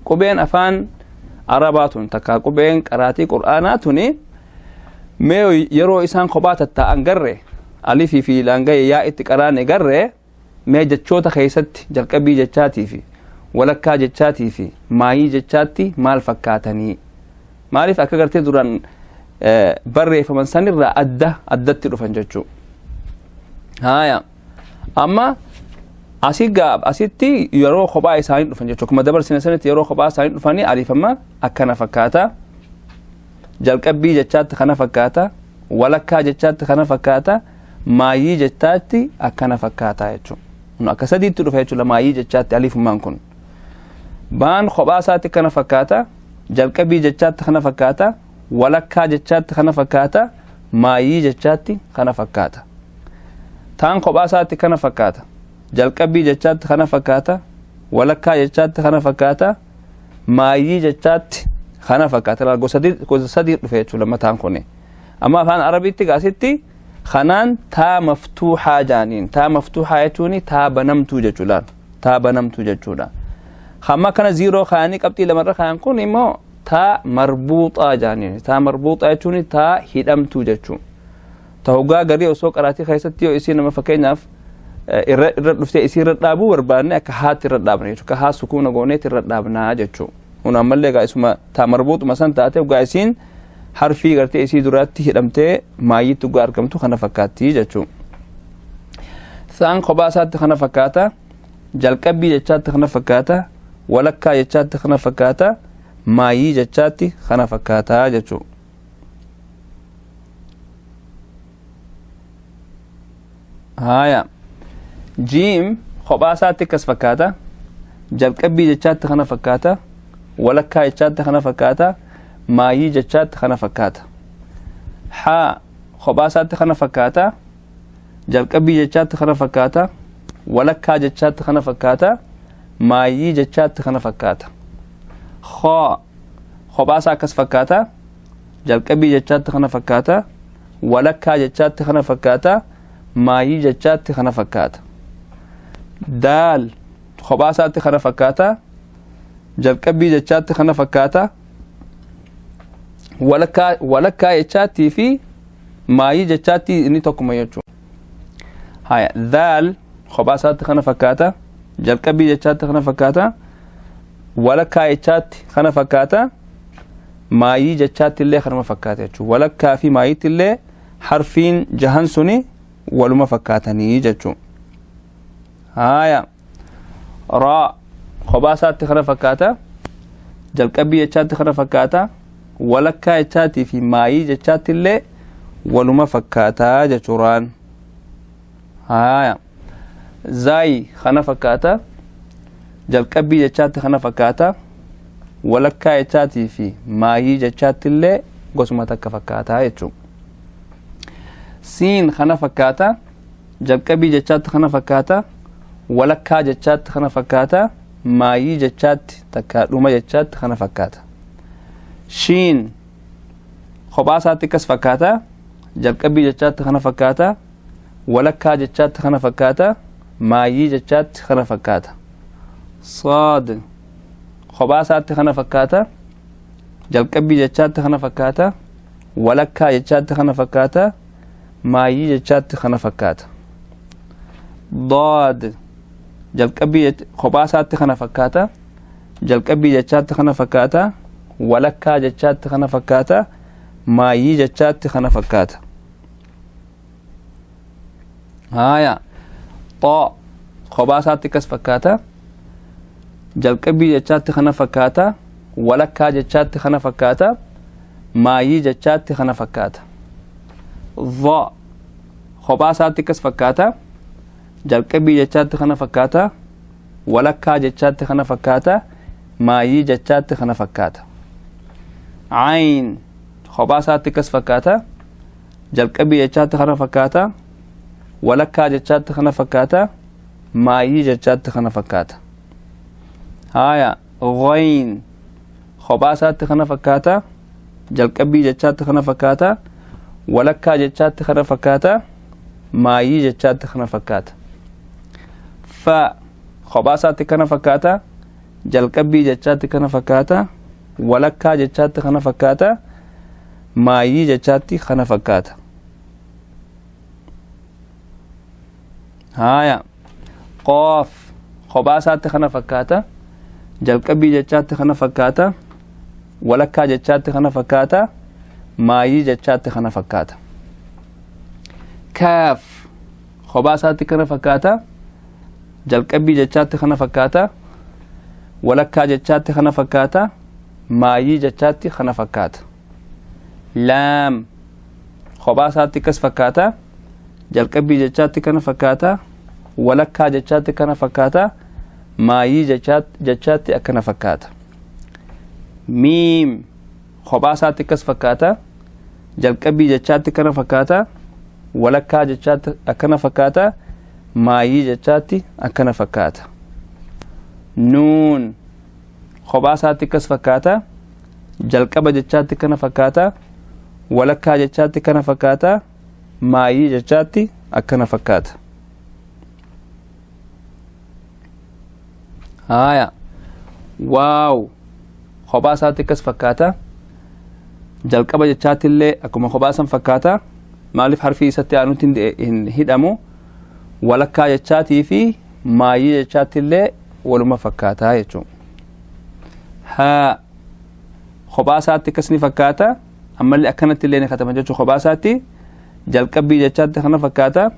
Qubeen afaan Arabaa tun takkaa qubeen qaraatii Qur'aanaa tuni mee yeroo isaan kophaa tattaa'an garre, alifii fi laangayee yaa itti qaraane garre, mee jechoota keessatti jalqabii jechaatii fi walakkaa jechaatii fi maayii jechaatti maal fakkaatanii, maaliif akka gartee duraan barreeffaman sanirraa adda addatti dhufan jechuu. Haaya, amma asii gaaf asitti yeroo kophaa isaanii dhufan jechuudha. Akkuma dabarsine sanitti yeroo kophaa isaanii dhufanii alifama akkana fakkaata. Jalqabbii jechaatti kana fakkaata. Walakkaa jechaatti kana fakkaata. Maayii jechaatti akkana fakkaata jechuudha. Kun akka sadiitti dhufa jechuudha maayii jechaatti alifummaan kun. Baan kophaa isaatti kana fakkaata. Jalqabbii jechaatti kana fakkaata. Walakkaa jechaatti kana fakkaata. Maayii jechaatti kana fakkaata. Taan kophaa isaatti kana fakkaata. Jalqabbii jechaatti kana fakkaata. Walakkaa jechaatti kana fakkaata. Maayii jechaatti kana fakkaata. Gosa sadii dhufe jechuudha mataan kuni. Amma afaan Arabiitti gaasitti kanaan taa maftuuxaa jaaniin. Taa maftuuxaa jechuun taa banamtuu jechuudha. Taa banamtuu jechuudha. Hamma kana ziiroo kaayanii qabxii lamarra kaayan kun immoo taa marbuuxaa jaaniin. Taa marbuuxaa jechuun taa hidhamtuu jechuudha. Ta hoggaa garii osoo qaraatii keessatti yoo isii nama fakkeenyaaf irra dhuftee isii irra dhaabuu barbaanne akka haatti irra dhaabna jechuudha. Akka haa sukuuna gooneetti irra dhaabnaa jechuudha. Kun ammallee egaa isuma taa marbuuxuma san taate hoggaa isiin harfii gartee isii duraatti hidhamtee maayyiitti hoggaa argamtu kana fakkaatti jechuudha. Saan kophaa isaatti kana fakkaata. Jalqabbii jechaatti kana fakkaata. Walakkaa jechaatti kana fakkaata. Maayyii jechaatti kana fakkaata jechuudha. Haaya, jiim kophaa isaatti akkas fakkaata. Jalqabbii jechaatti kana fakkaata. Walakkaa jechaatti kana fakkaata. Maayii jechaatti kana fakkaata. Haa kophaa isaatti kana fakkaata. Jalqabbii jechaatti kana fakkaata. Walakkaa jechaatti kana fakkaata. Maayii jechaatti kana fakkaata. Khaa kophaa isaa akkas fakkaata. Jalqabbii jechaatti kana fakkaata. Walakkaa jechaatti kana fakkaata. Maayii jechaatti kana fakkaata. Daal kophaa isaatti kana fakkaata. Jalqabbii jechaatti kana fakkaata. Walakkaa jechaattii fi maayii jechaatti inni tokkuma jechuudha. Haya, daal kophaa isaatti kana fakkaata. Jalqabbii jechaatti kana fakkaata. Walakkaa jechaatti kana fakkaata. Maayii jechaatti illee kanuma fakkaata jechuudha. Walakkaa fi maayiitti illee harfiin jahan suni waluma fakkaatanii jechuudha. Haaya, raa kophaa isaatti kana fakkaata. Jalqabbii jechaatti kana fakkaata. Walakkaa jechaatii fi maayii jechaatti illee waluma fakkaataa jechuuraan. Haaya, zaayi kana fakkaata. Jalqabbii jechaatti kana fakkaata. Walakkaa jechaatii fi maayii jechaatti illee gosuma takka fakkaataa jechuudha. Siin kana fakkaata. Jalqabii jechaatti kana fakkaata. Walakkaa jechaatti kana fakkaata. Maayii jechaatti takka dhuma jechaatti kana fakkaata. Shiin kophaa isaatti akkas fakkaata. Jalqabbii jechaatti kana fakkaata. Walakkaa jechaatti kana fakkaata. Maayii jechaatti kana fakkaata. Saad kophaa isaatti kana fakkaata. Jalqabbii jechaatti kana fakkaata. Walakkaa jechaatti kana fakkaata. Maayii jechaatti kana fakkaata. Daad jalqabbii kophaa isaatti kana fakkaata. Jalqabbii jechaatti kana fakkaata. Walakkaa jechaatti kana fakkaata. Maayii jechaatti kana fakkaata. Haaya, xoo kophaa isaatti akkas fakkaata. Jalqabbii jechaatti kana fakkaata. Walakkaa jechaatti kana fakkaata. Maayii jechaatti kana fakkaata. Dho kophaa isaatti akkas fakkaata. Jalqabbii jechaatti kana fakkaata. Walakkaa jechaatti kana fakkaata. Maayii jechaatti kana fakkaata. Ayin kophaa isaatti akkas fakkaata. Jalqabbii jechaatti kana fakkaata. Walakkaa jechaatti kana fakkaata. Maayii jechaatti kana fakkaata. Haaya, ghayn kophaa isaatti kana fakkaata. Jalqabbii jechaatti kana fakkaata. Walakkaa jechaatti kana fakkaata. Maayii jechaatti kana fakkaata. Fa kophaa isaatti kana fakkaata. Jalqabbii jechaatti kana fakkaata. Walakkaa jechaatti kana fakkaata. Maayii jechaatti kana fakkaata. Haaya, qoof kophaa isaatti kana fakkaata. Jalqabbii jechaatti kana fakkaata. Walakkaa jechaatti kana fakkaata. Maayii jechaatti kana fakkaata. Kaaf kophaa isaatti kana fakkaata. Jalqabbii jechaatti kana fakkaata. Walakkaa jechaatti kana fakkaata. Maayii jechaatti kana fakkaata. Laam kophaa isaatti akkas fakkaata. Jalqabbii jechaatti kana fakkaata. Walakkaa jechaatti kana fakkaata. Maayii jechaatti akkana fakkaata. Miim kophaa isaatti akkas fakkaata. Jalqabbii jechaatti kana fakkaata. Walakkaa jechaatti akkana fakkaata. Maayii jechaatti akkana fakkaata. Nuun kophaa isaatti akkas fakkaata. Jalqaba jechaatti kana fakkaata. Walakkaa jechaatti kana fakkaata. Maayii jechaatti akkana fakkaata. Haaya, waaw kophaa isaatti akkas fakkaata. Jalqaba jechaatti illee akkuma kophaa san fakkaata. Maaliif harfii isatti aanutti hin hidhamu? Walakkaa jechaatii fi maayii jechaatti illee waluma fakkaataa jechuudha. Haa kophaa isaatti akkas ni fakkaata. Ammallee akkanatti illee ni katama jechuudha. Kophaa isaatti jalqabbii jechaatti kana fakkaata.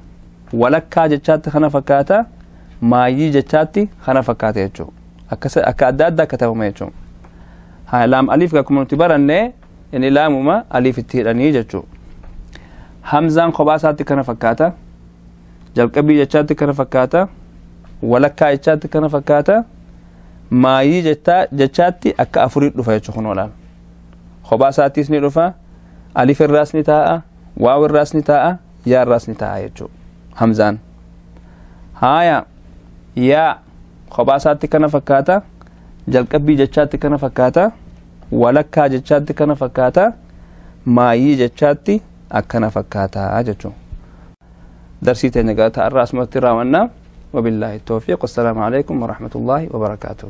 Walakkaa jechaatti kana fakkaata. Maayii jechaatti kana fakkaata jechuudha. Akka adda addaa katabama jechuudha. Haa, laam aliif akkuma nuti baranne inni laamuma aliif itti hidhanii jechuudha. Hamzaan kophaa isaatti kana fakkaata. Jalqabbii jechaatti kana fakkaata. Walakkaa jechaatti kana fakkaata. Maayii jechaatti akka afurii dhufa jechuudha kun olaal. Kophaa isaattis ni dhufa. Alif irraas ni taa'a. Waaw irraas ni taa'a. Yaa irraas ni taa'a jechuudha. Hamzaan. Haaya, yaa kophaa isaatti kana fakkaata. Jalqabbii jechaatti kana fakkaata. Walakkaa jechaatti kana fakkaata. Maayii jechaatti akkana fakkaata jechuudha. Darsii teenya galataa irraa asumatti raawwannaa. Wabillaahi tawfiiq. Wassalaamu alaikum warahmatullaahi wabarakaatuh.